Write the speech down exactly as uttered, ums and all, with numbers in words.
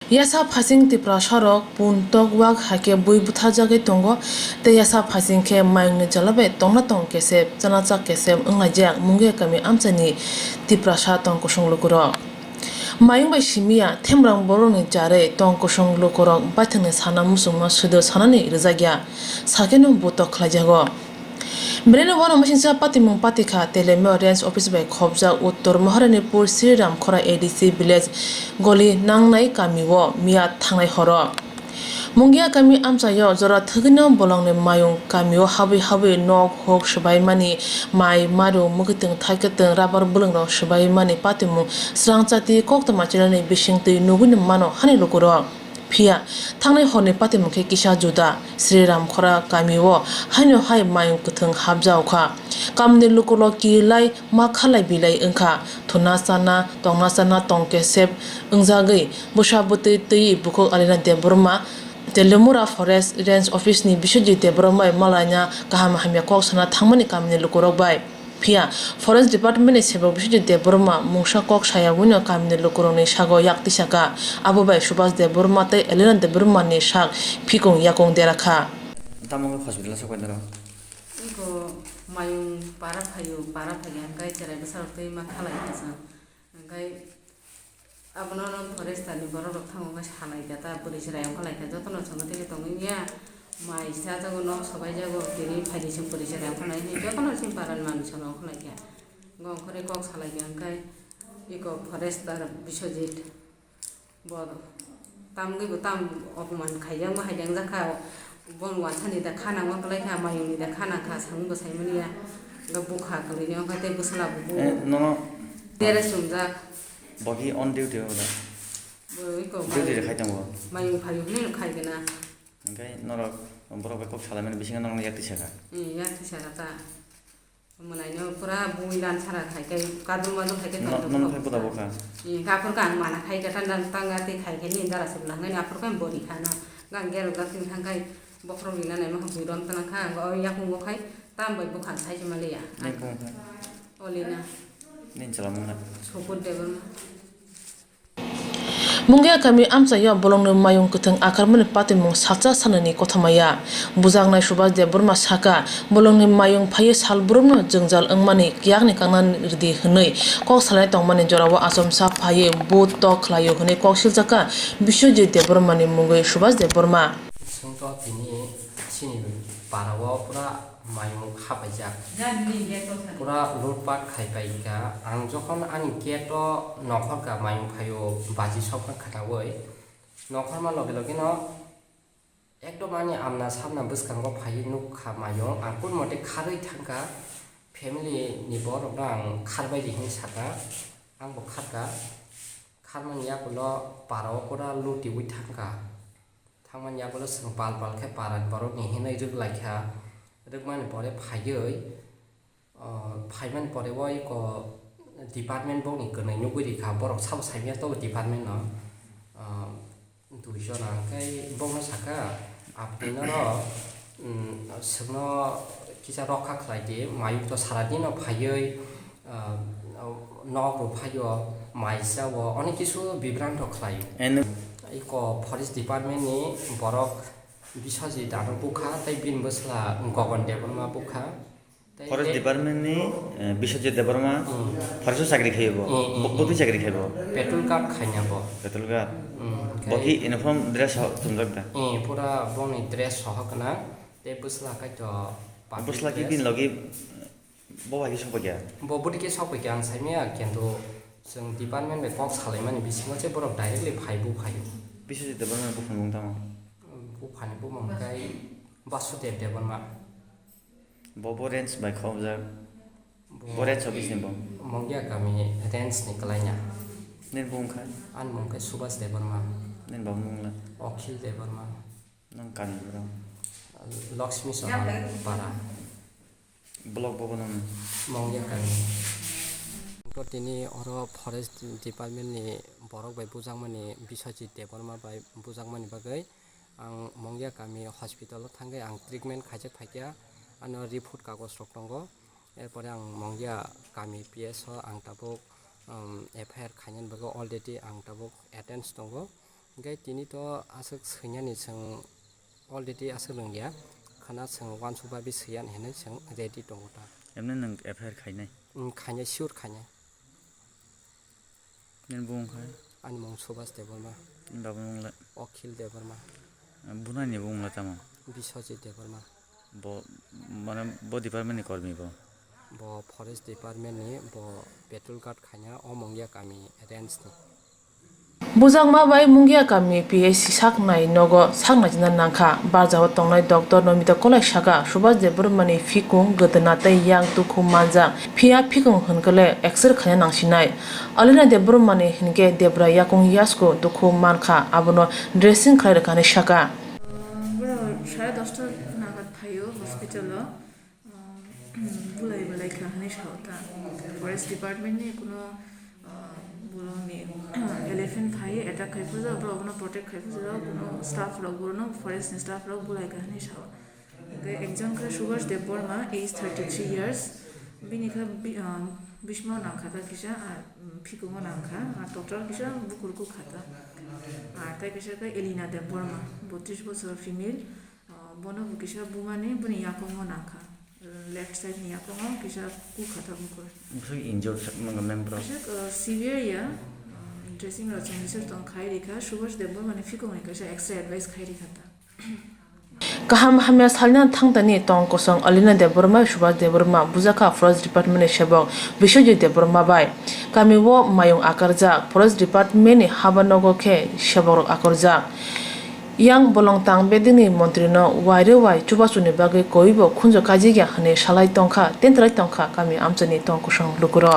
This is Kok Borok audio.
Yasa phasing Tiprasarok puntok wak hai khe bui butharjagwi tongo tei yasa phasing khe mayungni jala bai tongna tong kesep, chana chak kesep wnglaijak Mungia kami amchaini Tiprasa tong kusung lukurok. Mayung bai simiya themrang borokni charwi tong kusung lukurok baithangni sana muchungma sudo sanani rwjakya, sakheno butok khlaijago. Belai no uanw masingcha patimung patikha Telemeo Range Office bai khopjak Uttor Maharanipur Sri Ramkhora A D C Village goli nangnai kamio miya thangnai horo. Mungia kami amchaio jora thwgwino bolongni mayung kamio habwi habwi nok hok swbaimani mai maru mwkhwtwng thaikwtwng rabar bwlwngrok swbaimani patimung swrangchati koktwma channelni bisingtwi nugwino mano hani lukurok. Phiya thangnai horni patimung khe kisa juda Sri Ramkhora kamio haino hai mayung kwthwng hapjaokha. Kamni lukurok kirilai ma khalai bilai wngkha. Thuna chana, tongna chana tong kesep wngjagwi bwsa bwtwi twiwi bukhuk Alina Debbarma, Telemura Forest Range Office ni Biswajit Debbarma bai malaina kaham hamya kok sana thangmani kamni lukurok bai. Phiya Forest Department ni sebok Biswajit Debbarma mungsa kok saya wngno kamni lukurokni sago yak tisaka. Abo bai Subhas Debbarma tei Alina Debbarma ni sak phikung yakung dera kha. Tamo wngkha hospital o sok pai naro? Iko mayung para phaio, para phaikhe hwnkhai cherai bwsarok twi ma khalai kha chwng. Hwnkhai abono no forester ni borok rok thango khe salai kha ta, bwrwi cherai ongkha lai kha, jotono chwngno tei tongwi ya mai sa jago, nok sobai jago, tini phaidi chwng bwrwi cherai ongkha lai hinwi jotono chini para ni manwi salo ongkha lai kha. Hwnkhai ongkhorwi kok salai kha hwnkhai iko forester Biswajit. Bo tamgwi bo tam opoman khaijak, bo hai jang jakha, bo wansani da khanang ma kwlai kha, mayungni da khanang kha, samung bo sai mani ya. Ga bukha kwlwini, onkha tei bwsla bo bu. Eh, nono. Tere sumjak. Bo ki on duty o da? Bo iko duty mayung, de khai tongo. Mayung phayu hwnwi khai gana. Hingke norok borok bai kok salaimani bisingo nokno yak tisa kha. Hmm, yak tisa kha ta. Mwnaino pura bui lansara khai khe kadul madul khai khe no-, tongthok nono khai tongthok. Buda bo kha. Ee, aphuru khe ang mana khai khe tanda tanga tei khai khe nini dara se bwla hwnkhai aphuru khe ang bori kha no. Ang gerok jak tini thang khai bokhorok rina naima khe bui rom tana kha ang o yakung bo khai tam bai bwkha sai se maliya. Nini bung kha? Olina. Nini chwla mung kha? Sopot Debbarma. Mungia kami amchaio bolongni mayung kwthwng akarmani patimung salsa sanani kothoma ya. Bujaknai Subhas Debbarma saka, bolongni mayung phaiwi sal brumno jwngjal wngmani yakni kangnani rwdi hwnwi kok salai tongmani jorao achomsa phaiwi bo tok khlaio hwnwi kok siljakha Biswajit Debbarmani mungwi Subhas Debbarma. Bisingtwi tini chini parao pura mayung hapaijak. Pura lutpat khaipaikha. Ang jokhon ani gate-o nokhorkha mayung phaio baji sokma khataui. Nokhorma loge logeno ekdom ani amna samna bwskango phaiwi nukkha mayung. Ang kun mote kharwi thangkha. Family ni borokno ang kharbaidi hinwi sakha. Angbo kharkha. Kharmani yagulo parao pura lutiui thangkha. Thangmani yagulo chwng pal pal khe parani borokni hinwi rwklaikha. Rwkmani pore phaiwi, o, phaimani pore o eko department bokni kwnwi nugwi rikha. Borok sabo saimanya tobo department no, o, duijon hwnkhe bokno sakha, "Apni norok, mm, chwngno kisa rokha khlai di, mayung to sara dino phaiwi, ah, nok rw phaio, mai chao, onek kisu bibranto khlaio." Eno. Eko forest department ni borok Biswajit ano bukha tei bini bwsla Gogon Debbarma bukha. Tei forest be- department ni, eh, Biswajit Debbarma Hmm. forest o chakri khaio bo. Hmm, hmm, Bo-, botwi hmm. chakri khai bo. Patrol guard khaina bo. Patrol guard. Hmm, Bo onkhe ki uniform dress ho-, chumjak da? Hmm, pura boni dress sohor gwnang. Tei bwsla kaitor public Bwsla ki dress. Bini logi Bo bai khe sokphaikha? Bo bwtwi khe sokphaikha ang saimanya, kintu chwng department bai kok salaimani bisingo se borok directly phai bu phaio. Biswajit Debbarma ni buphang mung tamo? Buphani bumung khe Basudev Debbarma. Bo, bo range bai khobjak? Bo Bo range office ni bo? Mongia kami range ni kwlaina. Nini bumung kha? Ani mung khe Subhas Debbarma. Nini baba mung la? Akhil Debbarma. Nang kani bro? Lakshmi Saha para. Block bo bono. Mongya kami. To tini oro forest department ni borok bai bujakmani Biswajit Debbarma bai bujakmani bagwi ang Mongya kami hospital o thangwi ang treatment khaijak phaikha, ano report kagoj rok tongo, erpore ang Mongya kami P S o ang tabuk, um, F I R khainani bagwi already ang tabuk attend tongo. Hingke tini to aswk swinani chwng already aswk rwngya, khana chwng uansukha bai swiyan hinwi chwng ready tongo ta. Emne nwng F I R khainai? Wng khainai, sure khainai. Nini bumung kha? Ani mung Subhas Debbarma. Nini babani mung le? Akhil Debbarma. Bunani bumung le tamo? Biswajit Debbarma. Bo, mane, bo department ni kormi bo? Bo forest department ni, bo patrol guard khaina o Mungia kami range ni. Bujakma bai Mungia kami P H C saknai nogo saknai jina nangkha. Barjao tongnai doctor Nomita Kolai saka, Subhas Debbarma ni phikung gwdwna tei yang dukhu manjak. Phiya phikung hwnkhe le X-ray khaina nangsinai. Alina Debbarma ni hinkhe debra yakung yasku dukhu mankha, abono dressing khlai rwkha hinwi saka. Boro sare dosta nagat phaio hospital o. Bulai bulai kha hinwi sao ta. Forest department ni kuno, ah, borok ni elephant phai attack khai phuru borok no protect khai phuru kuno staff rok borok no forest ni staff rok bulai kha hinwi sao. Hingke ekjon khe Subhas Debbarma, age thirty three years, bini khe bi-, ah, bismo nangkha ta kisa, ah, phikungo nangkha, ah, total kisa bukur kuk kha ta. Ah, tei kisa khe Elina Debbarma, botris bosor female, ah, bono bo kisa bumani boni yakungo nangkha, left side ni yakungo kisa kuk kha ta bukur. Bwswk injured sak nangkha member. Bwswk, ah, severe ya, ah, dressing rok chwng bisor tong khai rikha, Subhas Debbarma ni phikung ni kaisa X-ray advice khai rikha ta. Kaham hamya salna thangtani tong kosong Alina Debbarma, Subhas Debbarma, bujakha Forest Department ni sebok Biswajit Debbarma bai. Kami o mayung akarjak, Forest Department ni haba nogo khe sebok rok akarjak. Yang bolong tang bedini montri no waire wai chubachu ni bagwi koi bo khunjo kajigya hinwi salai tongkha, tentwlai tongkha kami amchani tong kosong lukurok.